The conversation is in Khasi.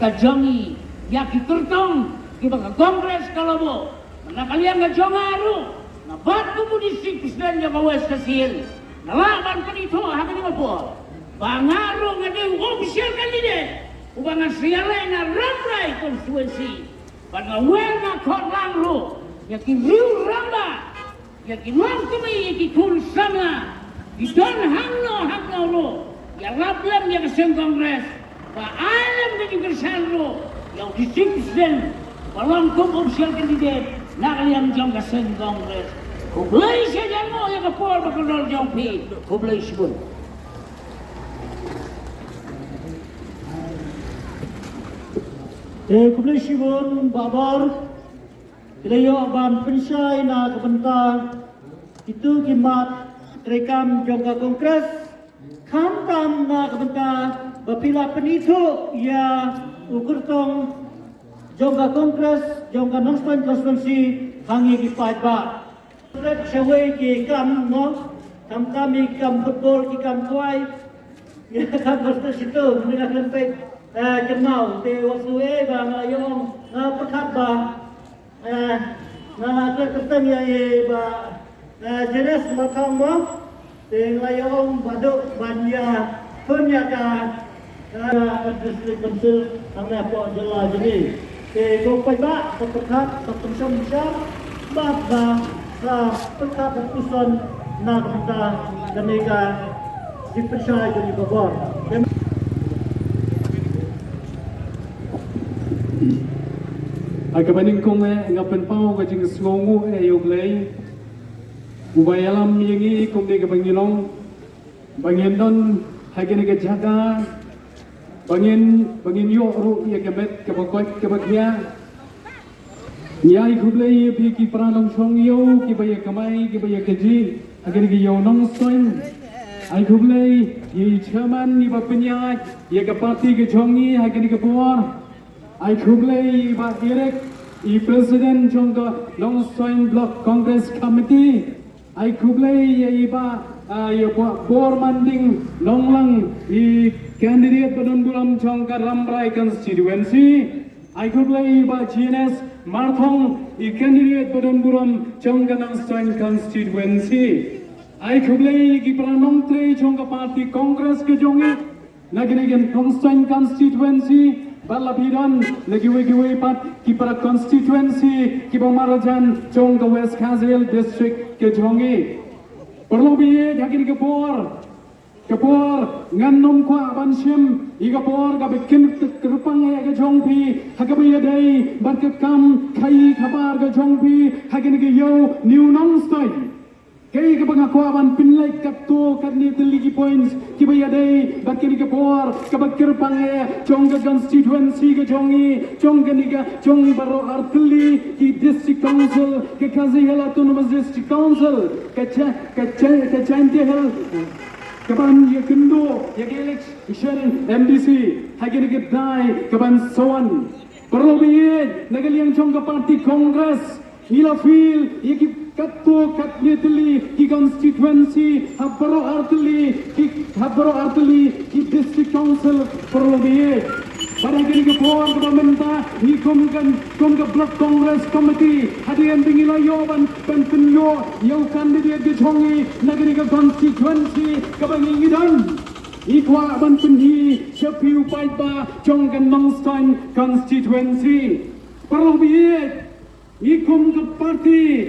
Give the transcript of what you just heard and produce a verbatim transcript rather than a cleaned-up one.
ka jong i ïa ki kyrtong kiba ka Congress ka la buh. Na ka liang ka jong nga ruh, nga bat kum u District President jong ka West Khasi Hills, nga lah ban pynithuh ha kane ka por ba nga ruh nga dei u official candidate uba nga sa ïaleh na Rambrai constituency. Bad nga wer nga khot lang ruh ïa ki riew rangbah, ïa ki longkmie, ïa ki khun samla, ki don hangno hangno ruh, ïalap lem ïa ka seng Congress, ba ai lem ka jingkyrshan ruh ïa u District President ba long kum official candidate na ka liang jong ka seng Congress. Khublei shibun ïa ka por ba kordor jong phi. Khublei shibun. Eh, khublei shibun Bah Bor. Ki la ïoh ban pynshai na ka bynta kito ki mat treikam jong ka Congress, khamtam na ka bynta ba phi la pynithuh ïa u kyrtong jong ka Congress jong ka Nongstoiñ constituency ha ngi ki paidbah. Ret shawei ki kam, mo, khamtam ki kam football, ki kam kwai, ki kam football, sito, mynta ka khlem peit, eh, kynmaw, te wat sngew ei ba nga ïoh, nga pyrkhat ba Eh, nga la kyrteng ïa i Bah, eh, Jenes Marthong mo. Te nga la ïa ong ba duk ban ïa pynïa ka, eh, District Council hangne hapoh jylla jong ngi. Te ko paidbah, ko pyrkhat, ko pynshong bishar, bad ba, eh, pyrkhat bad puson na ka bynta kane ka jingpynshai jong i Bah Bor. Ha kaba nyngkong eh nga pynpaw ka jingsngewnguh eh ïa U Blei uba ïalam ïa ngi kumne kaba ngi long, ba ngin don ha kane ka jaka, ba ngin, ba ngin ïoh ruh ïa ka met kaba koit kaba khiah. Ngi ai khublei ïa phi ki para nongshong ïew kiba ïa kamai kiba ïa kajih ha kane ka ïew Nongstoiñ. Ai khublei ïa i chairman iba pynïaid ïa ka party ka jong ngi ha kane ka por. Ai khublei ïa i Bah Eric, i president jong ka Nongstoiñ Block Congress Committee. Ai khublei ïa i Bah, ah, ïa Bah Bormanding Nonglang, i candidate ba don burom jong ka Rambrai constituency. Ai khublei ïa i Bah Jenes Marthong, i candidate ba don burom jong ka Nongstoiñ constituency. Ai khublei ïa ki para nongtrei jong ka party Congress ka jong ngi na kane ka Nongstoiñ constituency, bad la phi don na kiwei kiwei pat ki para constituency kiba marjan jong ka West Khasi Hills District ka jong ngi. Paralok baieit, ha kane ka por, ka por ngan nym kwah ban shim ïa ka por kaba kyrpang ïa ka jong phi ha kaba ïadei bad ka kam khaïi khabar ka jong phi ha kane ka ïew New Nongstoiñ. Kaei kaba nga kwah ban pynleit katto katne tylli ki points kiba ïadei bad kane ka por kaba kyrpang eh jong ka constituency ka jong ngi, jong kane ka, jong baroh artylli ki district council, ka Khasi Hills Autonomous District Council, ka Jai-, ka Jai-, ka Jaintia Hills, kaban ïakynduh ïa ka election M D C ha kane ka dei kaban sa wan. Paralok baieit, na ka liang jong ka party Congress, ngi la fill ïa ki katto katne tylli ki constituency ha baroh artylli ki, ha baroh artylli ki district council, paralok baieit. Bad ha kane ka por kaba mynta ngi kum ka, kum ka Block Congress Committee, hadien ba ngi la ïoh ban, ban pynïoh ïa u candidate ka jong ngi na kane ka constituency kaba ngi, ngi don, ngi kwah ban pyni sha phi u paidbah jong ka Nongstoiñ constituency. Paralok baieit, ngi kum ka party